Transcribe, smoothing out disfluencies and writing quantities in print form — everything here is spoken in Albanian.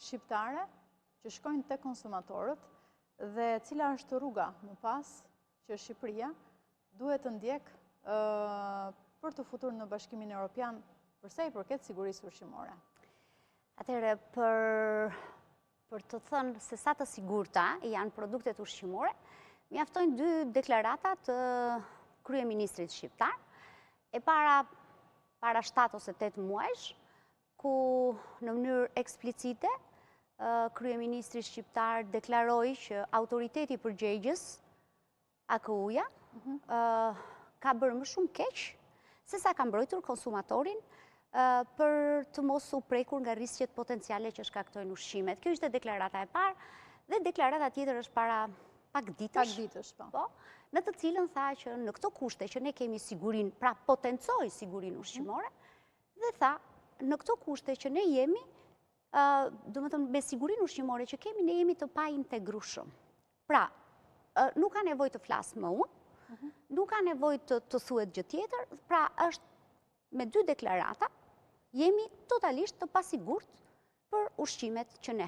shqiptare që shkojnë te konsumatorët dhe cila është rruga më pas që Shqipëria duhet të ndjekë për t'u futur në Bashkimin Europian përsa i përket sigurisë ushqimore. Atëherë, për, për të thënë se sa të sigurta janë produktet ushqimore, mjaftojnë dy deklarata të kryeministrit shqiptar. E para, para 7 ose 8 muajsh, ku në mënyrë eksplicite, kryeministri shqiptar deklaroi që autoriteti përgjegjës, AKU-ja, mhm. ka bërë më shumë keq se sa ka mbrojtur konsumatorin për të mos u prekur nga risqet potenciale që shkaktojnë ushqimet. Kjo ishte deklarata e parë dhe deklarata tjetër është para pak ditësh. Pak ditësh, po. po. Në të cilën tha që në këto kushte që ne kemi sigurinë, pra potencoi sigurinë mhm. ushqimore, Dhe tha, në këto kushte që ne jemi, domethënë, me sigurinë ushqimore që kemi, ne jemi të paintegrushëm. Pra, nuk ka nevojë të flas më unë, mhm. nuk ka nevojë të, të thuhet gjë tjetër, pra është me dy deklarata, jemi totalisht të pasigurt për ushqimet që ne